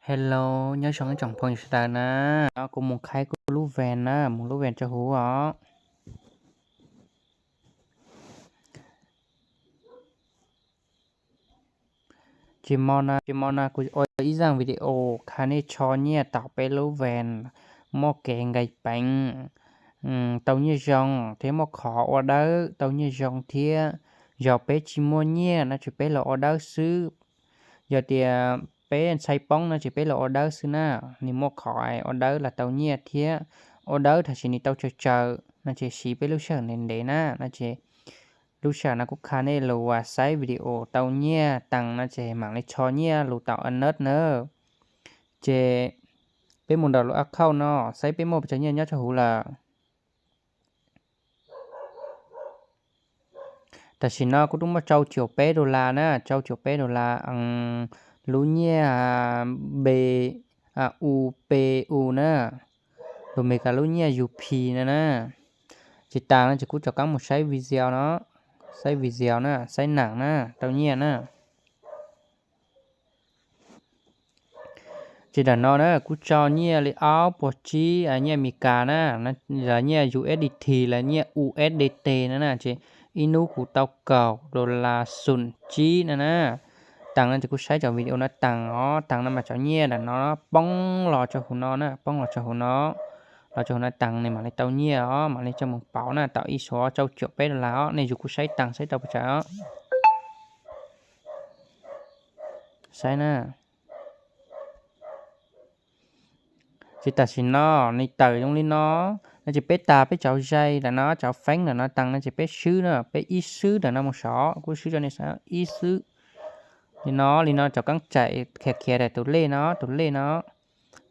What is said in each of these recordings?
Hello, nyob zoo ib tsoom phooj ywg sawv daws na. Kuv mus qhaib kuv lub ven na, mus lub ven rau huv os. Tsis hmo no, tsis hmo no kuv ua ib zaj video qha nej tso nyiaj tom peb lub ven, muaj kev nqis peev, tau nyiaj zoo thiab muaj qhov ua dawb, tau nyiaj zoo thiab. Yog peb tsis muaj nyiaj no ces peb los ua dawb xwb. Yog tias peb ntxhais poob no ces peb los ua dawb xwb na. Nws muaj qhov ua dawb los tau nyiaj thiab, ua dawb tab sis nws tau tsawg tsawg no ces siv peb lub sij hawm ntev ntev na no ces lub sij hawm no kuv qha nej lus uas saib video tau nyiaj taag no ces mam li tso nyiaj lus tom anot na. Ces peb mus nram lub account no saib peb muaj pes tsawg nyiaj nyob rau huv lawm. Tam sim no kuv twb muaj rau caum peb dollar na, rau caum peb dollar. Lub nyiaj B, U P U na, lus Meskas lub nyiaj U P no na. Ces taag no ces kuv rov qaab mus saib video no, saib video na, saib naam na, tau nyiaj na. Ces ntawm no na kuv tso nyiaj li ob puas tsib nyiaj Meskas na, los nyiaj U S D T los nyiaj U S D T no na, ces ib hnub kuv tau kaum dollar xoom tsib no na. Taag no ces kuv saib cov video no taag os, taag no mas cov nyiaj ntawm no poob los rau huv no na, poob los rau huv no, los rau huv no taag nws mam li tau nyiaj os, mam li coj mus pauv na, tau ib suav rau caum peb dollar os. Nej yug kuv saib taag saib tau pes tsawg os. Saib na. Ces tam sim no nws tawm zoo li no, no ces peb tas peb cov zais ntawm no, cov feeb ntawm no taag no ces peb swb na, peb ib swb ntawm no mus saud, kuv swb rau nej saib ib swb. Li no, li no cov kaab tsaim khiav khiav ntawm tus lej no, tus lej no,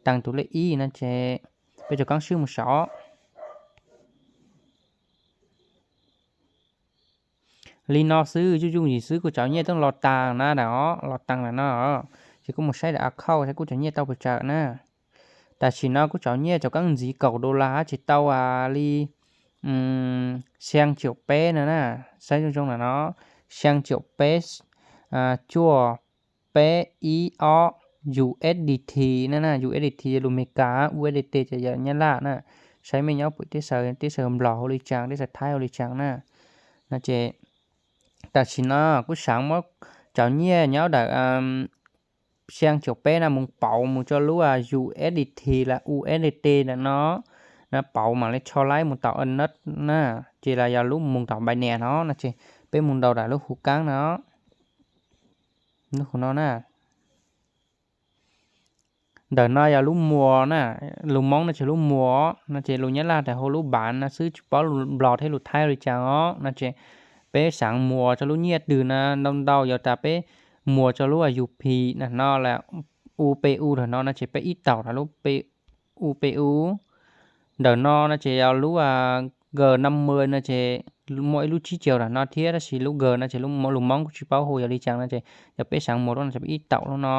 taag tus lej ib no ces peb cov kaab swb mus saud. Li no xwb, yooj yooj yim xwb kuv cov nyiaj twb los taag na, ntawm os, los taag ntawm no. Ces kuv mus saib ntawm account saib kuv cov nyiaj tau pes tsawg na. Tam sim no kuv cov nyiaj cov kaab ntxiv kaum dollar ces tau li xyaa caum peb no na. Saib zoo zoo ntawm no, xyaa caum peb, cuaj peb ib ob U S D T na na, U S D T yog lus Meskas, U S D T ces yog Nyab Laj na. Saib mej nyob pum teb chaws, teb chaws Nplog hu li caag, teb chaws Thaib hu li caag na. No ces tam sim no kuv xaav muab cov nyiaj nyob ntawm xyaa caum peb no mus pauv mus rau lub U S D T los U S D T ntawm no, no pauv mam li tsho laib mus tom anot na, ces los yog lub mus tom Binance no, no ces peb mus ntaus ntawm lub hu kaab no, lub hu no na. Ntawm no yog lub muas na, lus Moob no ces lub muas, no ces lus Nyab Laj tas hu lub bav no xwb, tsis paub lus Nplog thiab lus Thaib li caag os. No ces peb xaav muas rau lub nyiaj twg na, ntau ntau yog tas peb muas rau lub U P no los U P U ntawm no, no ces peb ib taum rau lub U P U. Ntawm no no ces yog lub G năm mươi no ces muaj ib lub tsib caug ntawm no thiab, tab sis lub G no ces lus Moob kuv tsis paub hu yog li caag no ces yog peb xaav muas lub no ces peb ib taum lub no.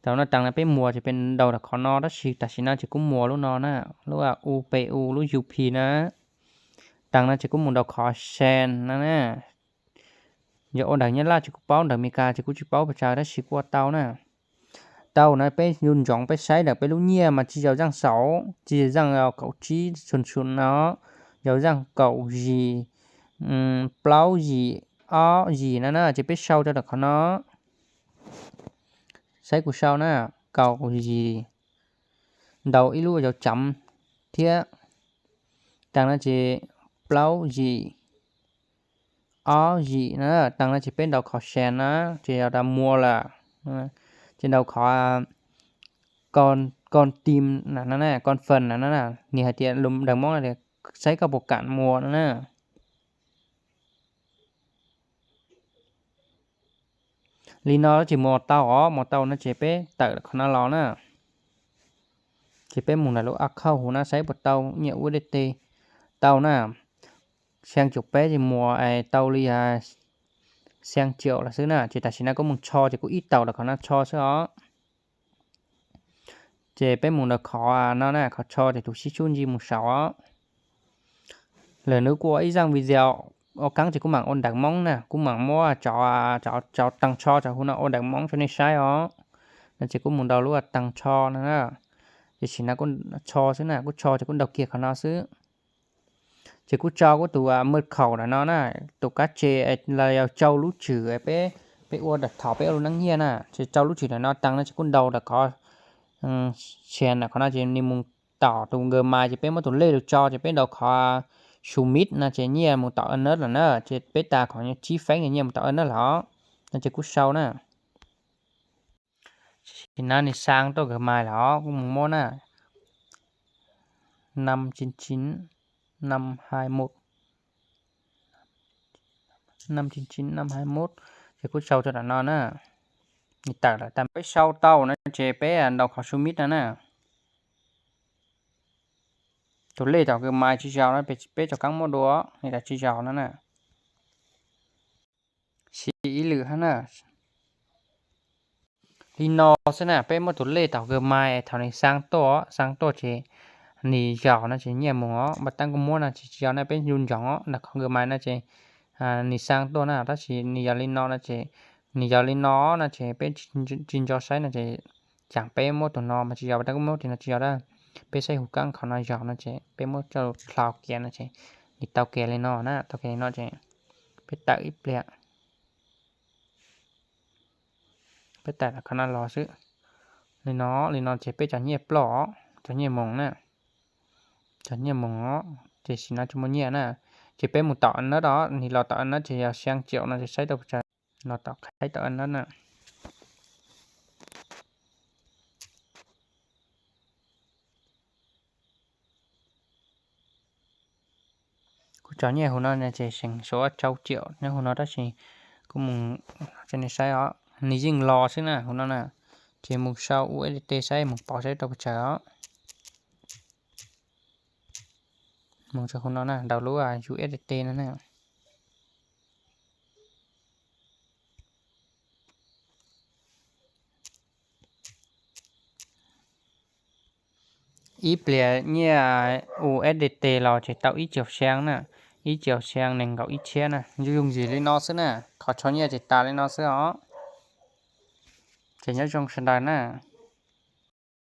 Tau no taag no peb muas ces peb ntaus rau qhov no, tab sis tam sim no ces kuv muas lub no na, lub U P U lub U P na. Taag no ces kuv mus ntaus qhov send no na. Yog ua ntawm Nyab Laj ces kuv paub, ntawm Meskas ces kuv tsis paub pes tsawg tab sis kuj ua tau na. Tau na, peb yuav ntsoov peb saib ntawm peb lub nyiaj mas tsis yog zaaj saud, tsis yog zaaj kaum tsib xum xum no, yog zaaj kaum yim, plaub yim, ob yim no na, ces peb sau rau ntawm qhov no. Saib kuv sau na, kaum yim, ntaus ib lub dấu chấm thiab, taag no ces plaub yim, ob yim na, taag no ces peb ntaus qhov send na, ces yog tas muas lawm, ces ntaus qhov confirm no, confirm no, nws hais tias lus Moob tias saib koj puas kam muas no na. Li no ces muas tau os, muas tau no ces peb tawm qhov no los na. Ces peb mus ntawm lub account huv no saib puas tau nyiaj U S D T. Tau na, xyaa caum peb ces muas tau li xyaa caum lawm xwb na, ces tam sim no kuv mus tsho ces kuv ib taum rau qhov no tsho xwb os. Ces peb mus ntawm qhov no na, qhov tsho ces tus sib sub ntsib mus saud os. Lwm hnub kuv ua ib zaj video ua kaab ces kuv maam ua ntawv Moob na, kuv maam muab cov, cov taag tsho cov huv no ua ntawv Moob rau nej saib os. no ces kuj mus ntaus lub a taas tsho no na. Ces sim no kuj tsho xwb na, kuj tsho ces kuj ntaus kiag qhov no xwb. Ces kuj tso kuv tus maj khaum ntawm no na, tus kab tse los yog tsau lub tswm peb, peb ua thaum peb ua lub neeb nyiaj na, ces tsau lub tswm ntawm no taas no ces kuj ntaus ntawm qhov, tsiav ntawm qhov no ces nws mus tom tus Gmail ces peb muab tus lej lug tso ces peb ntaus qhov submit no ces nyiaj mus tom another lawm na, ces peb tas qhov tsib feeb ces nyiaj mus tom another lawm os. No ces kuj sau na. Sim no nws xa tuaj Gmail lawm os, kuj mus muab na, năm chín chín, năm hai một, năm chín chín, năm hai một, ces kuj sau rau ntawm no na. Nws tawm lawm, tas peb sau tau no ces peb ntaus qhov submit no na. Tus lej tom Gmail tsis zaum no, peb tso kaab muab dua, nws tsis zaum no na. Siv ib lwm hab na. Li no xwb na, peb muab tus lej tom Gmail thaum nws xa tuaj, xa tuaj ces nws zaum no ces nyiaj mus os, npaj tab kuj muab no ces tsis zaum na, peb ncu ntsoov os, nram qhov Gmail no ces nws xa tuaj na, tab sis nws yog li no no ces, nws yog li no no ces peb tsis nco saib no ces, caag peb muab tus no mas tsis zaum, npaj tab kuj muab tus no tsis zaum na. Peb saib huv kaab qhov no zaum no ces peb muab coj lug dlhau kiag no ces nws tau kiag li no na, tau kiag li no ces peb tawm ib pliag. Peb tawm qhov no los xwb. Li no, li no ces peb cov nyiaj ploj, cov nyiaj moos na. Cov nyiaj moos os, ces sim no tsis muaj nyiaj na. Ces peb mus tom another os, nws los tom another ces yog xyaa triệu no ces saib tau pes tsawg. Los tom qhaib tom another na. Kuv tso nyiaj huv no na ces seem suav rau triệu nyob huv no tab sis kuv mus tso nej saib os, nws yeej los xwb na huv no na. Ces mus sau U S D T saib mus pom saib tau pes tsawg os. Mus rau huv no na, ntaus lub U S D T no na. Ib pliag nyiaj U S D T los ces tau ib triệu xyaa na, ib triệu xyaa nees nkaum ib txhiab na, yooj yooj yim li no xwb na, qhov tsho nyiaj ces tas li no xwb os. Ces nyob zoo sawv daws na.